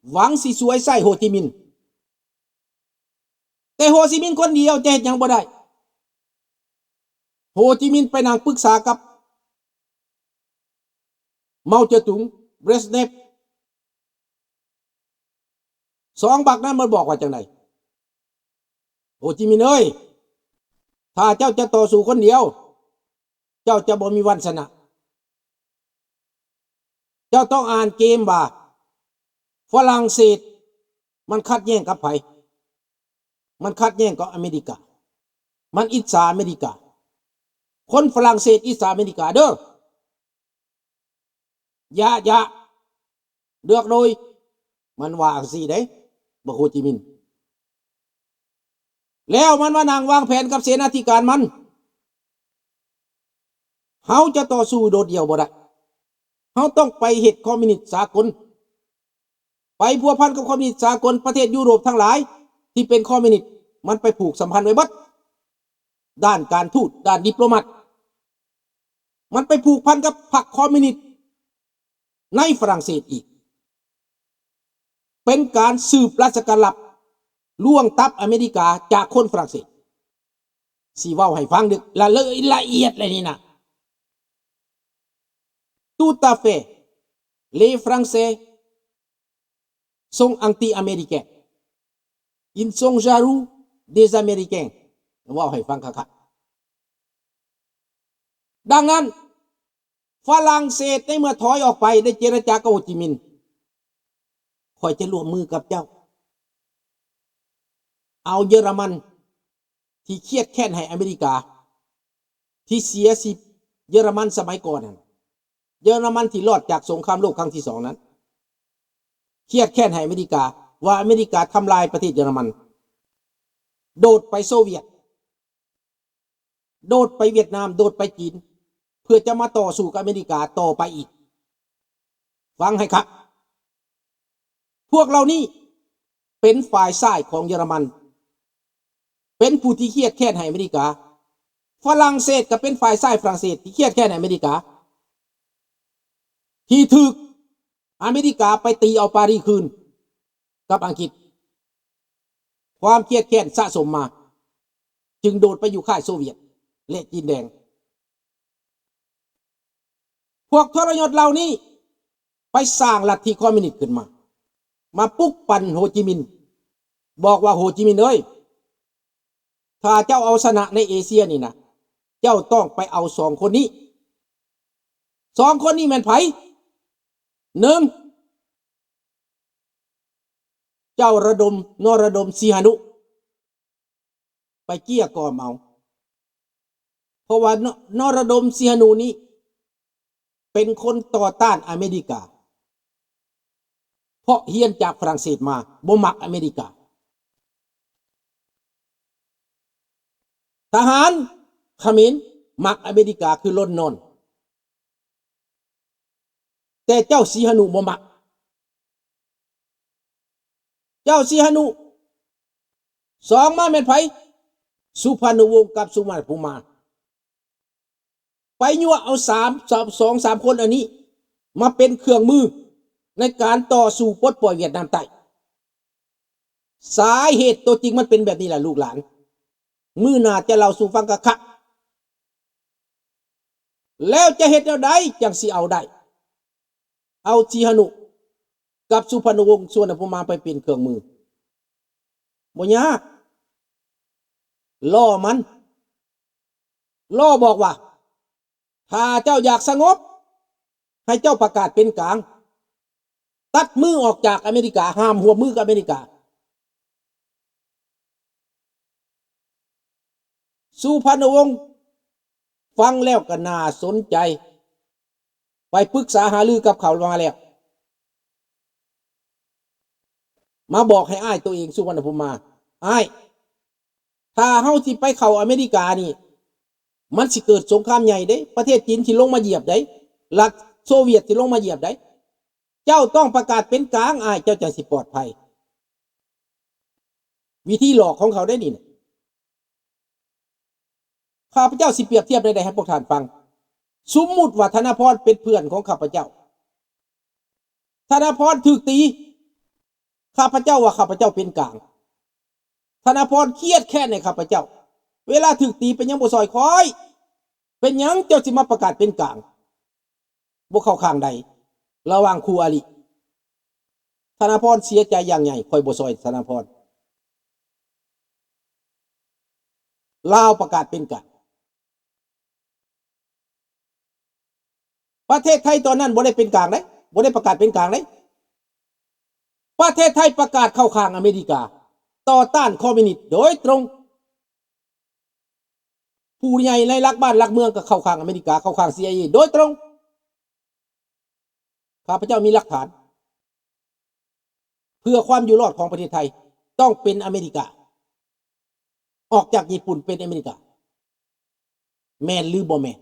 ຫວັງຊິສວຍໃສ່ໂຮຈິມິນ. ແຕ່ໂຮຈິມິນຄົນດຽວຈະເຮັດຫຍັງບໍ່ໄດ້. ໂຮຈິມິນໄປນັ່ງປຶກສາກັບເມົາເຈຕຸງ, ເບຣດເນບ, ສອງບັກນັ້ນມັນບອກວ່າຈັ່ງໃດ? ໂຮຈິມິນເອີຍ, ຖ້າເຈົ້າຈະຕໍ່ສູ້ຄົນດຽວ, ເຈົ້າຈະບໍ່ມີວັນຊະນະ. ເຈົ້າຕ້ອງອ່ານເກມວ່າ ຝຣັ່ງເສດມັນຂັດແຍ່ງກັບໃຜ? ມັນຂັດແຍ່ງກັບອາເມລິກາ. ມັນອິດສາອາເມລິກາ. ຄົນຝຣັ່ງເສດອິດສາອາເມລິກາເດີ. ຢ່າ ຢ່າ ເລືອກໂດຍ ມັນວ່າຈັ່ງຊີ້ເດ້ ບັກໂຮຈິມິນ. ແລ້ວມັນມານັ່ງວາງແຜນກັບເສນາທິການມັນ. ເຮົາຈະຕໍ່ສູ້ໂດດດ່ຽວບໍ່ໄດ້. ເຮົາຕ້ອງໄປເຮັດຄອມມິວນິດສາກົນ. ໄປພົວພັນກັບຄອມມິວນິດສາກົນ, ປະເທດຢູໂຣບທັງຫຼາຍທີ່ເປັນຄອມມິວນິດ, ມັນໄປຜູກສຳພັນໄວ້ເບິດ. ດ້ານການທູດ, ດ້ານດິບໂລມາດ, ມັນໄປຜູກພັນກັບພັກຄອມມິວນິດໃນຝຣັ່ງເສດອີກ. ເປັນການສືບລາຊະການລັບ, ລ່ວງຕັບອາເມລິກາຈາກຄົນຝຣັ່ງເສດ. ຊິເວົ້າໃຫ້ຟັງເດີ້ ລະ ລະອຽດເລີຍນີ້ນະ. Tout à fait. Les Français sont anti-américains. Ils sont jaloux des Américains. ເວົ້າໃຫ້ຟັງຄັກໆ. ດັ່ງນັ້ນ ຝຣັ່ງເສດໃນເມື່ອຖອຍອອກໄປ ໄດ້ເຈລະຈາກັບໂຮຈິມິນ, ຂ້ອຍຈະຮ່ວມມືກັບເຈົ້າ ເອົາເຢຍລະມັນ ທີ່ຄຽດແຄ້ນໃຫ້ອາເມລິກາ ທີ່ເສຍຊິບເຢຍລະມັນສະໄໝກ່ອນນັ້ນ, ເຢຍລະມັນທີ່ລອດຈາກສົງຄາມໂລກຄັ້ງທີສອງນັ້ນ ຄຽດແຄ້ນໃຫ້ອາເມລິກາ ວ່າອາເມລິກາທຳລາຍປະເທດເຢຍລະມັນ, ໂດດໄປໂຊວຽດ, ໂດດໄປຫວຽດນາມ, ໂດດໄປຈີນ ເພື່ອຈະມາຕໍ່ສູ້ກັບອາເມລິກາຕໍ່ໄປອີກ. ຟັງໃຫ້ຄັກ. ພວກເຫຼົ່ານີ້ເປັນຝ່າຍຊ້າຍຂອງເຢຍລະມັນ, ເປັນຜູ້ທີ່ຄຽດແຄ້ນໃຫ້ອາເມລິກາ. ຝຣັ່ງເສດກໍເປັນຝ່າຍຊ້າຍຝຣັ່ງເສດທີ່ຄຽດແຄ້ນໃຫ້ອາເມລິກາ ທີ່ຖືກອາເມລິກາໄປຕີເອົາປາຣີຄືນກັບອັງກິດ. ຄວາມຄຽດແຄ້ນສະສົມມາ ຈຶ່ງໂດດໄປຢູ່ຄ້າຍໂຊວຽດ ແລະ ຈີນແດງ. ພວກທໍລະຍົດເຫຼົ່ານີ້ໄປສ້າງລັດທິຄອມມິວນິດຂຶ້ນມາ, ມາປຸກປັ່ນໂຮຈິມິນ, ບອກວ່າ ໂຮຈິມິນເອີຍ, ຖ້າເຈົ້າເອົາຊະນະໃນເອເຊຍນີ້ນະ, ເຈົ້າຕ້ອງໄປເອົາສອງຄົນນີ້. ສອງຄົນນີ້ແມ່ນໃຜ? ໜຶ່ງ, ເຈົ້າລະດົມ, ນໍລະດົມ ສີຫະນຸ. ໄປເກ້ຍກ່ອມເອົາ. ເພາະວ່າ ນໍລະດົມ ສີຫະນຸນີ້ເປັນຄົນຕໍ່ຕ້ານອາເມລິກາ, ເພາະຮຽນຈາກຝຣັ່ງເສດມາ, ບໍ່ມັກອາເມລິກາ. ທະຫານຂະເໝນມັກອາເມລິກາຄືລົນນອນ. ແຕ່ເຈົ້າສີຫະນຸບໍ່ມັກ. ເຈົ້າສີຫະນຸ. ສອງມາແມ່ນໃຜ? ສຸພານຸວົງກັບສຸວັນນະພູມາ. ໄປຍົວະເອົາສາມ ສອງສາມຄົນອັນນີ້ມາເປັນເຄື່ອງມືໃນການຕໍ່ສູ້ປົດປ່ອຍຫວຽດນາມໃຕ້. ສາເຫດຕົວຈິງມັນເປັນແບບນີ້ລະລູກຫຼານ. ມື້ໜ້າຈະເລົ່າສູ່ຟັງຄັກໆ. ແລ້ວຈະເຮັດແນວໃດຈັ່ງຊິເອົາໄດ້? ເອົາສີຫະນຸກັບສຸພານຸວົງ ສຸວັນນະພູມາໄປເປັນເຄື່ອງມື. ບໍ່ຍາກ. ລໍມັນ. ລໍບອກວ່າ ຖ້າເຈົ້າຢາກສະຫງົບ, ໃຫ້ເຈົ້າປະກາດເປັນກາງ, ຕັດມືອອກຈາກອາເມລິກາ, ຫ້າມຮ່ວມມືກັບອາເມລິກາ. ສຸພັນນະວົງຟັງແລ້ວກໍໜ້າສົນໃຈ, ໄປປຶກສາຫາລືກັບເຂົາມາແລ້ວ, ມາບອກໃຫ້ອ້າຍໂຕເອງ ສຸວັນນະພູມາ, ອ້າຍ, ຖ້າເຮົາຊິໄປເຂົ້າອາເມລິການີ້ ມັນຊິເກີດສົງຄາມໃຫຍ່ເດ້, ປະເທດຈີນຊິລົງມາຢຽບໄດ໋, ລັດໂຊວຽດຊິລົງມາຢຽບໄດ໋. ເຈົ້າຕ້ອງປະກາດເປັນກາງ, ອ້າຍ, ເຈົ້າຈັ່ງຊິປອດໄພ. ວິທີຫຼອກຂອງເຂົາໄດ໋ນີ້ນະ. ຂ້າພະເຈົ້າຊິປຽບທຽບແນວໃດໃຫ້ພວກທ່ານຟັງ. ສົມມຸດວ່າທະນາພອນເປັນເພື່ອນຂອງຂ້າພະເຈົ້າ. ທະນາພອນຖືກຕີ, ຂ້າພະເຈົ້າວ່າຂ້າພະເຈົ້າເປັນກາງ. ທະນາພອນຄຽດແຄ້ນໃຫ້ຂ້າພະເຈົ້າ. ເວລາຖືກຕີເປັນຫຍັງບໍ່ຊ່ອຍຂ້ອຍ? ເປັນຫຍັງເຈົ້າຊິມາປະກາດເປັນກາງ? ບໍ່ເຂົ້າຂ້າງໃດ ລະຫວ່າງຄູ່ອະລິ. ທະນາພອນເສຍໃຈຢ່າງໃຫຍ່, ຂ້ອຍບໍ່ຊ່ອຍທະນາພອນ. ລາວປະກາດເປັນກາງ. ປະເທດໄທຕອນນັ້ນບໍ່ໄດ້ເປັນກາງເດ້, ບໍ່ໄດ້ປະກາດເປັນກາງເດ້. ປະເທດໄທປະກາດເຂົ້າຂ້າງອາເມລິກາ, ຕໍ່ຕ້ານຄອມມິວນິດໂດຍຕົງ. ຜູ້ໃຫຍ່ໃນຫຼັກບ້ານຫຼັກເມືອງກໍເຂົ້າຂ້າງອາເມລິກາ, ເຂົ້າຂ້າງ ຊີໄອເອ ໂດຍຕົງ. ຂ້າພະເຈົ້າມີຫຼັກຖານ. ເພື່ອຄວາມຢູ່ລອດຂອງປະເທດໄທ ຕ້ອງເປັນອາເມລິກາ. ອອກຈາກຍີ່ປຸ່ນເປັນອາເມລິກາ. ແມ່ນຫຼືບໍ່ແມ່ນ?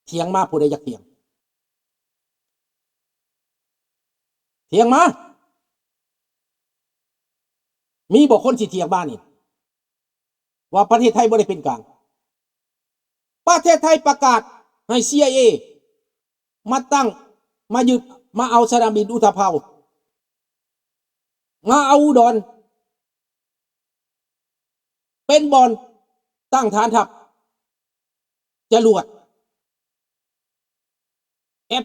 ຖຽງມາ, ຜູ້ໃດຢາກຖຽງ ຖຽງມາ. ມີບໍ່ຄົນຊິຖຽງມານີ້ ວ່າປະເທດໄທບໍ່ໄດ້ເປັນກາງ? ປະເທດໄທປະກາດໃຫ້ ຊີໄອເອ ມາຕັ້ງ, ມາຍຶດ, ມາເອົາສະໜາມບິນອຸຕະເພົາ, ມາເອົາອຸດອນ ເປັນບ່ອນຕັ້ງຖານທັບຈະຫຼວດ ເອັຟ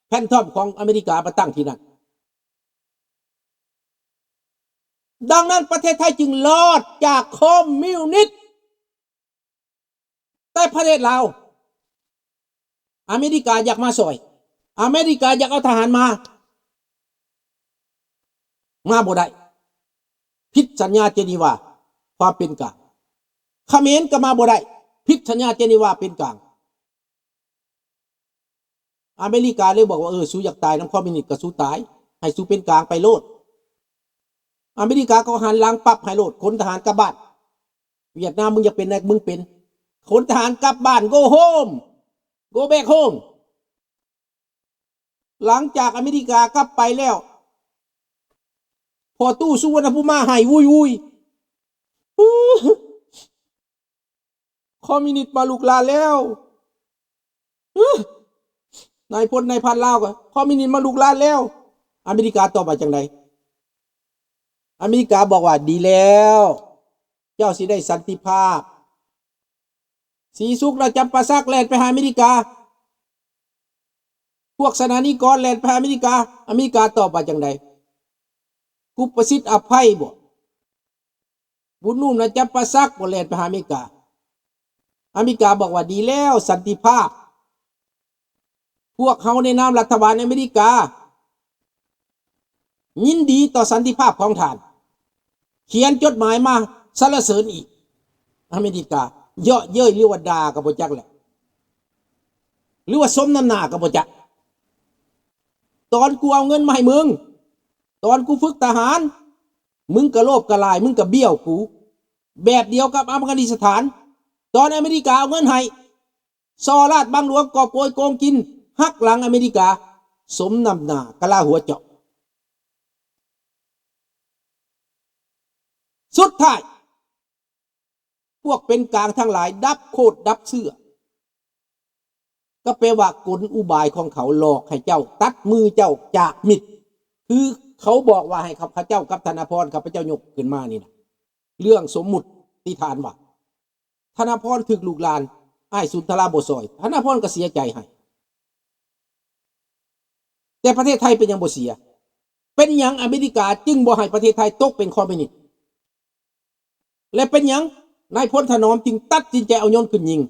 ແພນທອມຂອງອາເມລິກາມາຕັ້ງທີ່ນັ້ນ. ດັ່ງນັ້ນປະເທດໄທຈຶ່ງລອດຈາກຄອມມິວນິດ. ແຕ່ປະເທດລາວ ອາເມລິກາຢາກມາຊ່ອຍ, ອາເມລິກາຢາກເອົາທະຫານມາ, ມາບໍ່ໄດ້, ຜິດສັນຍາເຈນີວາຄວາມເປັນກາງ. ຂະເໝນກໍມາບໍ່ໄດ້, ຜິດສັນຍາເຈນີວາເປັນກາງ. ອາເມລິກາເລີຍບອກວ່າ ເອີ ສູຢາກຕາຍນຳຄອມມິວນິດກໍສູຕາຍ, ໃຫ້ສູເປັນກາງໄປໂລດ. ອາເມລິກາກໍຫັນຫຼັງປັບໃຫ້ໂລດ, ຂົນທະຫານກັບບ້ານ. ຫວຽດນາມ ມຶງຢາກເປັນນາຍ, ມຶງເປັນ, ຂົນທະຫານກັບບ້ານ, go home, go back home. ຫຼັງຈາກອາເມລິກາກັບໄປແລ້ວ, ພໍ່ຕູ້ສຸວັນນະພູມາໄຫ້ວຸຍໆ. ຄອມມິວນິດມາລຸກລານແລ້ວ. ນາຍພົນນາຍພັນລາວກໍ ຄອມມິວນິດມາລຸກລານແລ້ວ. ອາເມລິກາຕອບວ່າຈັ່ງໃດ? ອາເມລິກາບອກວ່າ ດີແລ້ວ, ເຈົ້າຊິໄດ້ສັນຕິພາບ. ສີສຸກ ແລະ ຈຳປາສັກແລ່ນໄປຫາອາເມລິກາ. ພວກສະໜານິກອນແລ່ນໄປຫາອາເມລິກາ. ອາເມລິກາຕອບວ່າຈັ່ງໃດ? ກຸບປະສິດ ອະໄພບໍ? ບຸນນຸ່ມ ແລະ ຈຳປາສັກບໍ່ແລ່ນໄປຫາອາເມລິກາ. ອາເມລິກາບອກວ່າ ດີແລ້ວ, ສັນຕິພາບ. ພວກເຮົາໃນນາມລັດຖະບານອາເມລິກາ ຍິນດີຕໍ່ສັນຕິພາບຂອງທ່ານ. ຂຽນຈົດໝາຍມາສັນລະເສີນອີກ. ອາເມລິກາເຍາະເຍີ້ຍ ຫຼືວ່າດ່າກໍບໍ່ຈັກແຫຼະ ຫຼືວ່າສົມນ້ຳໜ້າກໍບໍ່ຈັກ. ຕອນກູເອົາເງິນມາໃຫ້ມຶງ, ຕອນກູຝຶກທະຫານ, ມຶງກະໂລບກະຫຼາຍ, ມຶງກະບ້ຽວກູ. ແບບດຽວກັບອັຟການິສຖານ, ຕອນອາເມລິກາເອົາເງິນໃຫ້, ສໍ້ລາດບັງຫຼວງ, ກອບໂກຍໂກງກິນ, ຫັກຫຼັງອາເມລິກາ, ສົມນ້ຳໜ້າກະລາຫົວເຈາະ. ສຸດທ້າຍ ພວກເປັນກາງທັງຫຼາຍດັບໂຄດດັບເຊື້ອ, ກໍແປວ່າກົນອຸບາຍຂອງເຂົາຫຼອກໃຫ້ເຈົ້າຕັດມືເຈົ້າຈາກມິດ. ຄືເຂົາບອກວ່າໃຫ້ຂ້າພະເຈົ້າກັບທະນາພອນ, ຂ້າພະເຈົ້າຍົກຂຶ້ນມານີ້ນະ, ເລື່ອງສົມມຸດຕິຖານວ່າ ທະນາພອນຖືກລູກຫຼານອ້າຍສຸນທະລາບໍ່ຊ່ອຍ, ທະນາພອນກໍເສຍໃຈໃຫ້. ແຕ່ປະເທດໄທເປັນຫຍັງບໍ່ເສຍ? ເປັນຫຍັງອາເມລິກາຈຶ່ງບໍ່ໃຫ້ປະເທດໄທຕົກເປັນຄອມມິວນິດ? ແລະ ເປັນຫຍັງນາຍພົນຖະໜອມຈຶ່ງຕັດສິນໃຈເອົາຍົນຂຶ້ນຍິງ,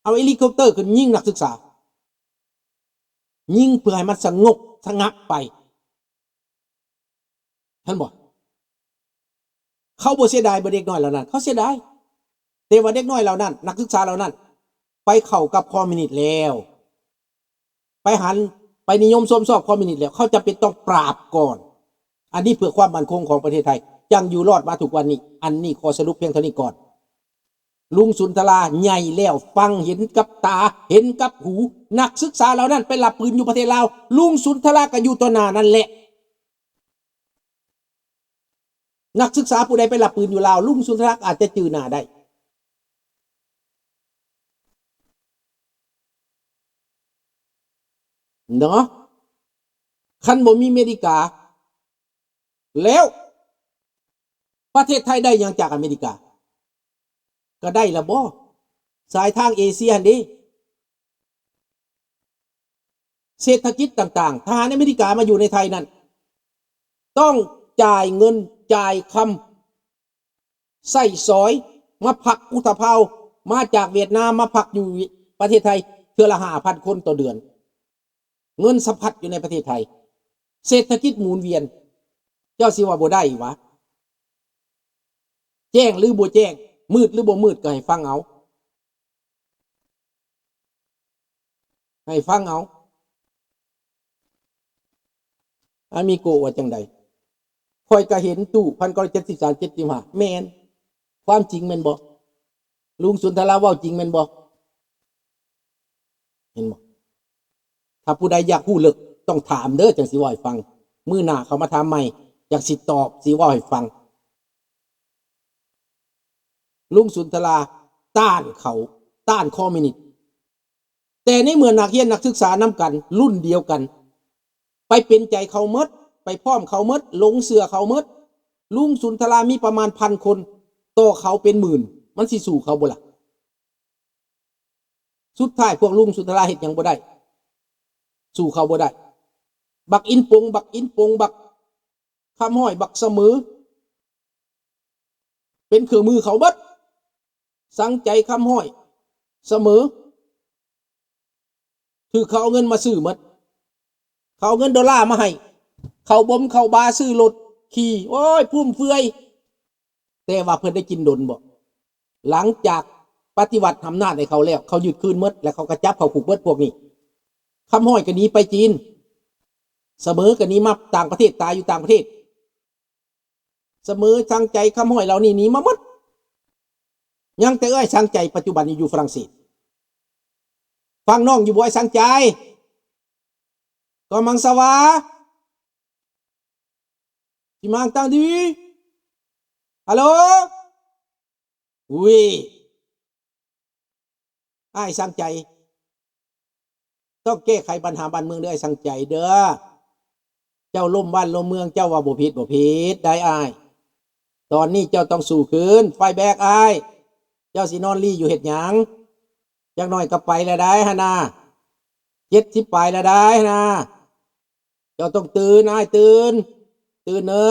ເອົາເຮລິຄອບເຕີຂຶ້ນຍິງນັກສຶກສາ? ຍິງເພື່ອໃຫ້ມັນສະຫງົບສະຫງັບໄປ. ເຫັນບໍ່? ເຂົາບໍ່ເສຍດາຍບໍ່ເດັກນ້ອຍເຫຼົ່ານັ້ນ? ເຂົາເສຍດາຍ. ແຕ່ວ່າເດັກນ້ອຍເຫຼົ່ານັ້ນ, ນັກສຶກສາເຫຼົ່ານັ້ນ ໄປເຂົ້າກັບຄອມມິວນິດແລ້ວ, ໄປຫັນ, ໄປນິຍົມຊົມຊອບຄອມມິວນິດແລ້ວ, ເຂົາຈຳເປັນຕ້ອງປາບກ່ອນ. ອັນນີ້ເພື່ອຄວາມໝັ້ນຄົງຂອງປະເທດໄທ ຈັ່ງຢູ່ລອດມາທຸກວັນນີ້. ອັນນີ້ຂໍສະຫຼຸບພຽງເທົ່ານີ້ກ່ອນ. ລຸງສຸນທະລາໃຫຍ່ແລ້ວ, ຟັງເຫັນກັບຕາ, ເຫັນກັບຫູ. ນັກສຶກສາເຫຼົ່ານັ້ນໄປລັບປືນຢູ່ປະເທດລາວ, ລຸງສຸນທະລາກໍຢູ່ຕໍ່ໜ້ານັ້ນແຫຼະ. ນັກສຶກສາຜູ້ໃດໄປລັບປືນຢູ່ລາວ, ລຸງສຸນທະລາອາດຈະຈື່ໜ້າໄດ້ ເນາະ. ຄັນບໍ່ມີເມລິກາ, ແລ້ວປະເທດໄທໄດ້ຫຍັງຈາກອາເມລິກາ? ກໍໄດ້ລະບໍ? ສາຍທາງເອເຊຍຫັ້ນເດ້ ເສດຖະກິດຕ່າງໆ ທະຫານອາເມລິກາມາຢູ່ໃນໄທນັ້ນ ຕ້ອງຈ່າຍເງິນຈ່າຍຄຳ ໃຊ້ສອຍ ມາພັກອຸຕະເພົາ ມາຈາກຫວຽດນາມ ມາພັກຢູ່ປະເທດໄທ ເທື່ອລະຫ້າພັນຄົນຕໍ່ເດືອນ. ເງິນສະພັດຢູ່ໃນປະເທດໄທ ເສດຖະກິດໝູນວຽນ ເຈົ້າຊິວ່າບໍ່ໄດ້ຫວາ? ແຈ້ງຫຼືບໍ່ແຈ້ງ ມືດຫຼືບໍ່ມືດ ກໍໃຫ້ຟັງເອົາ ໃຫ້ຟັງເອົາ. ອາມິໂກະວ່າຈັ່ງໃດ? ຂ້ອຍກໍເຫັນຕູ້ ພັນເກົ້າຮ້ອຍເຈັດສິບສາມ ເຈັດສິບຫ້າ ແມ່ນ ຄວາມຈິງແມ່ນບໍ່? ລຸງສຸນທະລາເວົ້າຈິງແມ່ນບໍ່? ເຫັນບໍ່? ຖ້າຜູ້ໃດຢາກຮູ້ເລິກ ຕ້ອງຖາມເດີ ຈັ່ງຊິເວົ້າໃຫ້ຟັງ. ມື້ໜ້າເຂົາມາຖາມໃໝ່ ຈັ່ງຊິຕອບ ຊິເວົ້າໃຫ້ຟັງ. ລຸງສຸນທະລາຕ້ານເຂົາ ຕ້ານຄອມມິວນິດ ແຕ່ໃນເມື່ອນັກຮຽນນັກສຶກສານຳກັນ ລຸ້ນດຽວກັນ ໄປເປັນໃຈເຂົາໝົດ ໄປພ້ອມເຂົາໝົດ ຫຼົງເຊື່ອເຂົາໝົດ. ລຸງສຸນທະລາມີປະມານພັນຄົນ ຕໍ່ເຂົາເປັນໝື່ນ ມັນຊິສູ້ເຂົາບໍ່ລະ? ສຸດທ້າຍພວກລຸງສຸນທະລາເຮັດຫຍັງບໍ່ໄດ້ ສູ້ເຂົາບໍ່ໄດ້. ບັກອິນປົງ ບັກອິນປົງ ບັກຄຳຮ້ອຍ ບັກສະເໝີ ເປັນເຄື່ອງມືເຂົາເບິດ. ສັງໃຈ ຄຳຮ້ອຍ ສະເໝີ ຖືກເຂົາເອົາເງິນມາຊື້ໝົດ ເຂົາເອົາເງິນໂດລາມາໃຫ້ ເຂົາບົມເຂົ້າບາ ຊື້ລົດຂີ່ ໂອ້ຍ ຟຸມເຟືອຍ. ແຕ່ວ່າເພິ່ນໄດ້ກິນດົນບໍ? ຫຼັງຈາກປະຕິວັດອຳນາດໃຫ້ເຂົາແລ້ວ ເຂົາຍຶດຄືນໝົດ ແລ້ວເຂົາກໍຈັບເຂົ້າຄຸກເບິດພວກນີ້. ຄຳຮ້ອຍກໍໜີໄປຈີນ ສະເໝີກໍໜີມາຕ່າງປະເທດ ຕາຍຢູ່ຕ່າງປະເທດ. ສະເໝີ ສັງໃຈ ຄຳຮ້ອຍ ເຫຼົ່ານີ້ໜີມາໝົດ ຍັງແຕ່ເອື້ອຍສັງໃຈ ປັດຈຸບັນນີ້ຢູ່ຝຣັ່ງເສດ. ຟັງນ້ອງຢູ່ບໍ່ ອ້າຍສັງໃຈ? ກໍມັງສະວາ ຊິມາງຕັງດີ ຮັລໂຫຼ. ອຸ້ຍ ອ້າຍສັງໃຈ ຕ້ອງແກ້ໄຂບັນຫາບ້ານເມືອງເດີ ອ້າຍສັງໃຈເດີ. ເຈົ້າລົ້ມບ້ານລົ້ມເມືອງ ເຈົ້າວ່າບໍ່ຜິດ ບໍ່ຜິດໄດ໋ອ້າຍ. ຕອນນີ້ເຈົ້າຕ້ອງສູ້ຄືນ ໄຟແບັກອ້າຍ. ເຈົ້າຊິນອນລີ້ຢູ່ເຮັດຫຍັງ? ຈັກໜ້ອຍກໍໄປແລ້ວໄດ໋ຫັ້ນນາ ເຈັດສິບປາຍແລ້ວໄດ໋ຫັ້ນນາ. ເຈົ້າຕ້ອງຕື່ນ ອ້າຍຕື່ນ ຕື່ນເນີ.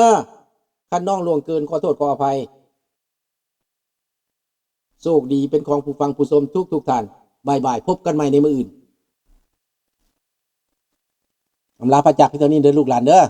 ຄັນນ້ອງລ່ວງເກີນ ຂໍໂທດຂໍອະໄພ. ໂຊກດີເປັນຂອງຜູ້ຟັງຜູ້ຊົມທຸກໆທ່ານ. ບາຍບາຍ ພົບກັນໃໝ່ໃນມື້ອື່ນ. ອຳລາພາຈາກພຽງເທົ່ານີ້ເດີລູກຫຼານເດີ.